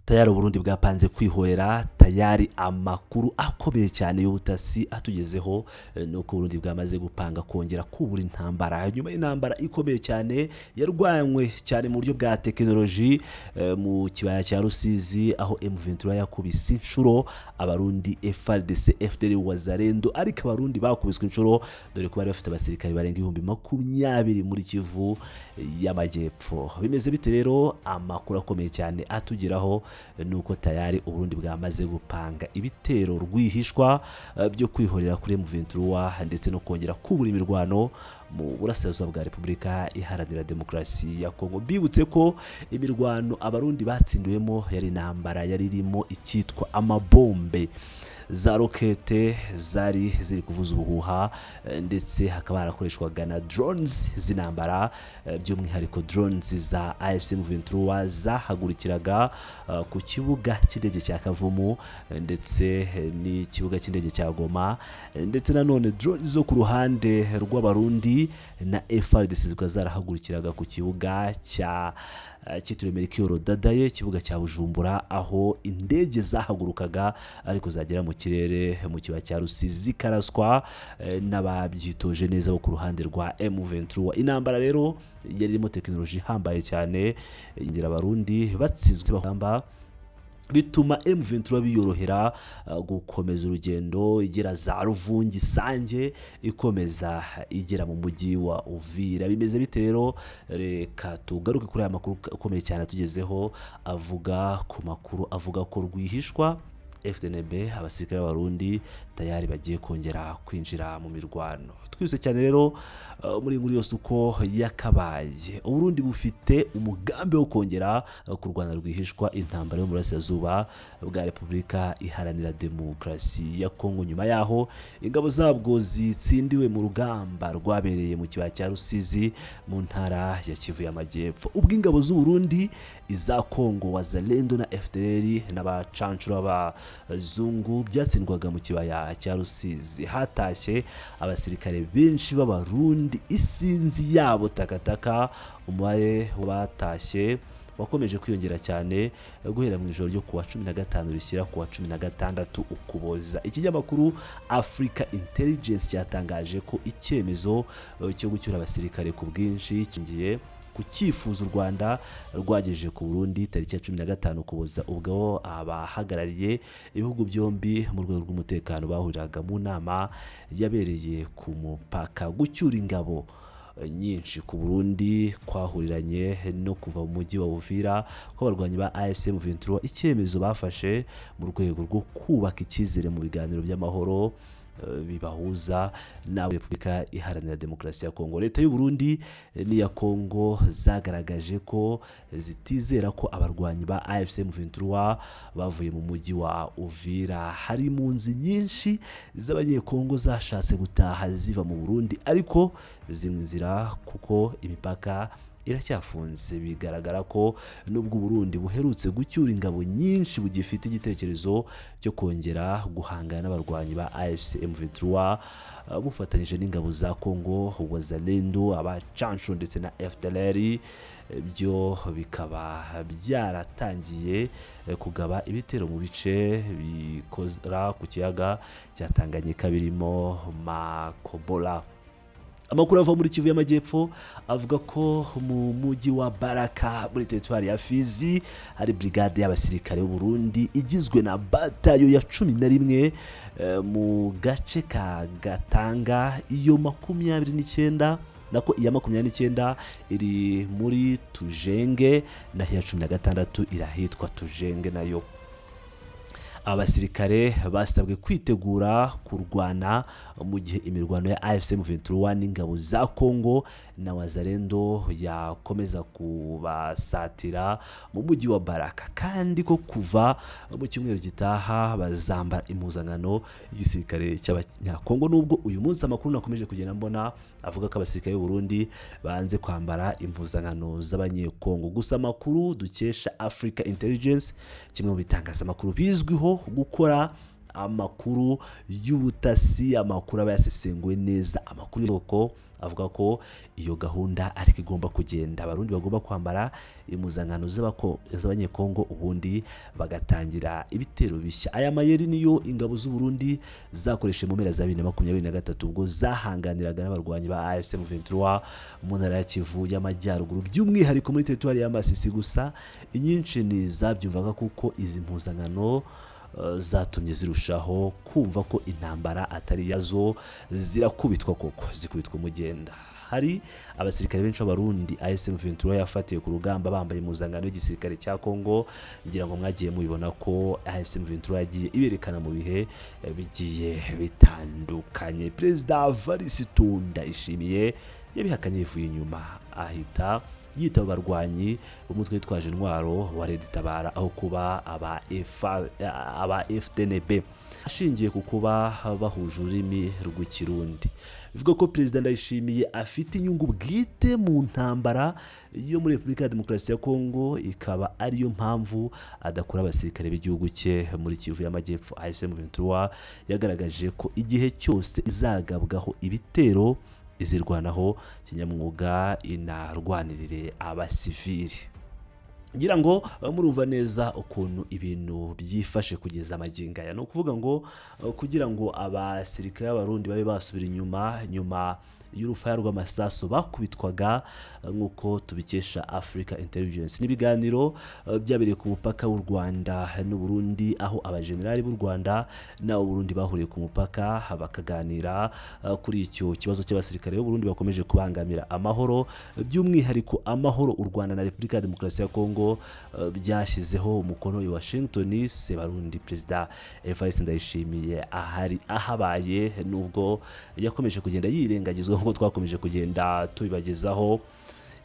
Tayari Uburundi bwapanze kwihorera. Tayari amakuru akomeye cyane y'ubutasi atugezeho ni uko Uburundi bwamaze gupanga kongera kubura intambara nyuma y'intambara ikomeye cyane yarwanywe cyane mu buryo bwa tekinoloji mu kibaya cya Rusizi, aho M23 yakubise inshuro Abarundi, FARDC, FDL, Wazalendo. Ariko Abarundi bakubiswe inshuro, dore ko bari bafite abasirikare barenga 20,000 muri Kivu y'Amajyepfo. Bimeze bite rero? Amakuru akomeye cyane atugeraho ni uko tayari Uburundi bwamaze gupanga ibitero rwihishwa byo kwihorera kuri M23 ndetse no kongera kubura imirwano mu burasirazuba bwa Repubulika Iharanira Demokarasi ya Kongo. Bibutse ko imirwano Abarundi batsindiwemo yari intambara yari irimo icyitwa amabombe, za rokete zari ziri kuvuza ubuhuha, ndetse hakaba harakoreshwaga na drones z'intambara, by'umwihariko drones za AFC M23 zahagurukiraga ku kibuga cy'indege cya Kavumu, ndetse n'ikibuga cy'indege cya Goma, ndetse nanone drones zo ku ruhande rw'Abarundi na FARDC zikaba zarahagurukiraga ku kibuga cya cyitiriwe Melchior Ndadaye, ikibuga cya Bujumbura, aho indege zahagurukaga ariko zagera mu kirere mu kibaya cya Rusizi zikaraswa n'ababyitoje neza bo ku ruhande rwa M23. Intambara rero yari irimo tekinoloji ihambaye cyane, ngira Abarundi batsinzwe bagamba, bituma M23 biyorohera gukomeza urugendo igera za Ruvungi, Sange, ikomeza igera mu mujyi wa Uvira. Bimeze bite rero? Reka tugaruke kuri aya makuru akomeye cyane atugezeho, avuga ku makuru avuga ko rwihishwa FDNB, abasirikare b'Abarundi, tayari bagiye kongera kwinjira mu mirwano. Twihuse cyane rero, muri iyi nkuru yose uko yakabaye, Uburundi bufite umugambi wo kongera kurwana rwihishwa intambara yo mu burasirazuba bwa Repubulika Iharanira Demokarasi ya Kongo, nyuma yaho ingabo zabwo zitsindiwe mu rugamba rwabereye mu kibaya cya Rusizi mu ntara ya Kivu y'Amajyepfo. Ubwo ingabo z'Uburundi, iza Kongo, Wazalendo na FDLR n'abacancuro b'abazungu byatsindwaga mu kibaya cya Rusizi, hatashye abasirikare benshi b'Abarundi, isinzi yabo takataka. Umubare w'abatashye wakomeje kwiyongera cyane guhera mu ijoro ryo kuwa 15 rishyira kuwa 16 Ukuboza. Ikinyamakuru Africa Intelligence cyatangaje ko icyemezo cyo gucyura abasirikare ku bwinshi kingiye ku cyifuzo u Rwanda rwagejeje ku Burundi tariki ya 15 Ukuboza, ubwo abahagarariye ibihugu byombi mu rwego rw'umutekano bahuriraga mu nama yabereye ku mupaka. Gucyura ingabo nyinshi ku Burundi kwahuriranye no kuva mu mujyi wa Uvira kw'abarwanyi ba AFC M23, icyemezo bafashe mu rwego rwo kubaka icyizere mu biganiro by'amahoro bibahuza na Repubulika Iharanira Demokarasi ya Kongo. Leta y'u Burundi n'iya Kongo zagaragaje ko zitizera ko abarwanyi ba AFC M23 bavuye mu mujyi wa Uvira. Hari impunzi nyinshi z'Abanyekongo zashatse gutaha ziva mu Burundi, ariko zimwe inzira kuko imipaka iracyafunze. Bigaragara ko nubwo Burundi buherutse gucyura ingabo nyinshi, bugifite igitekerezo cyo kongera guhangana n'abarwanyi ba AFC M23 bufatanyije n'ingabo za Congo, Wazalendo, abacanshu ndetse na FDLR. Byo bikaba byaratangiye kugaba ibitero mu bice bikora ku kiyaga cya Tanganyika birimo Makobola. Amakuru ava muri Kivu y'Amajyepfo avuga ko mu mujyi wa Baraka muri teritwari ya Fizi hari brigade y'abasirikare b'u Burundi igizwe na batayo ya 11 mu gace ka Gatanga, iyo 29, nako iya 29 iri muri Tujenge, naho iya 16 irahitwa Tujenge nayo. Abasirikare basabwe kwitegura kurwana mu gihe imirwano ya AFC M23 n'ingabo za Congo na Wazalendo yakomeza kubasatira mu mujyi wa Baraka, kandi ko kuva mu cyumweru gitaha bazambara impuzankano y'igisirikare cy'Abanyakongo, nubwo uyu munsi amakuru nakomeje kugenda mbona avuga ko abasirikare b'u Burundi banze kwambara impuzankano z'Abanyekongo. Gusa amakuru dukesha Africa Intelligence, kimwe mu bitangazamakuru bizwiho gukora Amakuru y'ubutasi, amakuru aba yasesenguwe neza, amakuru y'isoko avuga ko iyo gahunda ariko igomba kugenda. Abarundi bagomba kwambara impuzankano z'Abanyekongo, ubundi bagatangira ibitero bishya. Aya mayeri niyo ingabo z'u Burundi zakoresheje mu mpera za 2023, ubwo zahanganiraga n'abarwanyi ba AFC M23 mu ntara ya Kivu y'Amajyaruguru, by'umwihariko muri teritwari ya Masisi. Gusa inyinshi ni zabyumvaga, kuko izi mpuzankano zatumye zirushaho kumva ko intambara atari yazo. Zirakubitwa koko, zikubitwa umugenda. Hari abasirikare benshi b'Abarundi AFC M23 yafatiye ku rugamba bambaye impuzankano y'igisirikare cya Congo. Ngira ngo mwagiye mubibona ko AFC M23 yagiye iberekana mu bihe bigiye bitandukanye. Perezida Evariste Ndayishimiye yabihakanye yivuye inyuma, ahita yitaba abarwanyi b'umutwe witwaje intwaro wa Red Tabara aho kuba aba FDNB, ashingiye ku kuba bahuje ururimi rw'Ikirundi. Bivuga ko Perezida Ndayishimiye afite inyungu bwite mu ntambara yo muri Repubulika ya Demokarasi ya Kongo, ikaba ariyo mpamvu adakura abasirikare b'igihugu cye muri Kivu y'Amajyepfo. AFC M23 yagaragaje ko igihe cyose izagabwaho ibitero izirwanaho kinyamwuga, inarwanirire abasivili. Ngira ngo murumva neza ukuntu ibintu byifashe kugeza amagingo aya. Ni ukuvuga ngo kugira ngo abasirikare b'Abarundi babe basubira inyuma nyuma y'urufaya rw'amasasu bakubitwaga, nk'uko tubikesha Africa Intelligence, n'ibiganiro byabereye ku mupaka w'u Rwanda n'u Burundi, aho abajenerali b'u Rwanda n'abo Burundi bahuriye ku mupaka bakaganira kuri icyo kibazo cy'abasirikare b'u Burundi bakomeje kubangamira amahoro, by'umwihariko amahoro u Rwanda na Repubulika ya Demokarasi ya Kongo byashyizeho umukono i Washington. Sebarundi Perezida Evariste Ndayishimiye ahari ahabaye, nubwo yakomeje kugenda yirengagizwa nk'uko twakomeje kugenda tubibagezaho.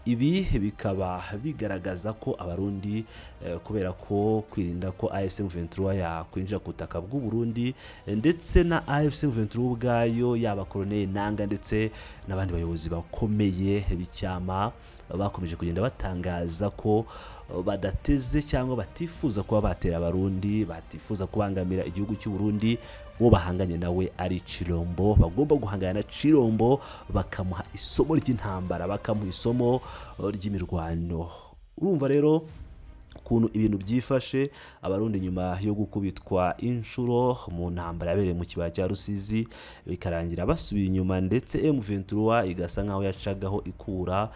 Ibi bikaba bigaragaza ko Abarundi, kubera ko kwirinda ko AFC M23 yakwinjira ku butaka bw'u Burundi, ndetse na AFC M23 ubwayo, yaba Colonel Nanga ndetse n'abandi bayobozi bakomeye b'icyama, bakomeje kugenda batangaza ko badateze cyangwa batifuza kuba batera Abarundi, batifuza kubangamira igihugu cy'u Burundi. Uwo bahanganye nawe ari Chilombo, bagomba guhangana na Chilombo bakamuha isomo ry'intambara, bakamuha isomo ry'imirwano. Urumva rero ukuntu ibintu byifashe. Abarundi nyuma yo gukubitwa inshuro mu ntambara yabereye mu kibaya cya Rusizi, bikarangira basubiye inyuma, ndetse M23 igasa nkaho yacagaho ikura,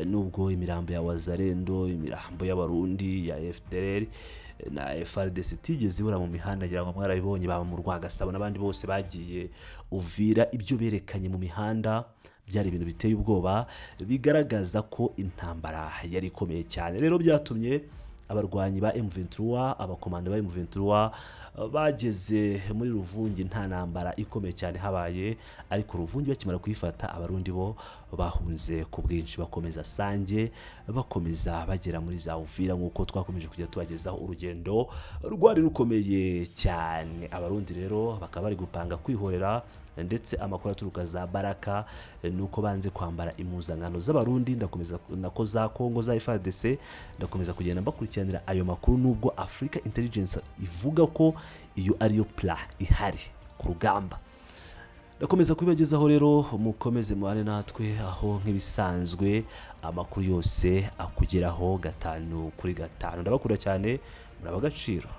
nubwo imirambo ya Wazalendo, imirambo y'Abarundi ya FDLR na FARDC itigeze ibura mu mihanda. Ngira ngo mwarabibonye, baba mu Rwagasabo n'abandi bose bagiye Uvira, ibyo berekanye mu mihanda byari ibintu biteye ubwoba, bigaragaza ko intambara yari ikomeye cyane. Rero byatumye abarwanyi ba M23, abakomando ba M23 bageze muri Ruvungi nta ntambara ikomeye cyane habaye, ariko Ruvungi bakimara kuyifata, Abarundi bo bahunze ku bwinshi, bakomeza Sange, bakomeza bagera muri za Uvira, nk'uko twakomeje kujya tubagezaho. Urugendo rwari rukomeye cyane. Abarundi rero bakaba bari gupanga kwihorera, ndetse amakuru aturuka za Baraka ni uko banze kwambara impuzankano z'Abarundi, ndakomeza nako za Kongo za FARDC. Ndakomeza kugenda mbakurikiranira ayo makuru, nubwo Africa Intelligence ivuga ko iyo ariyo plan ihari ku rugamba. Ndakomeza kubibagezaho. Rero mukomeze mubane natwe, aho nk'ibisanzwe amakuru yose akugeraho gatanu kuri gatanu. Ndabakunda cyane, muraba agaciro.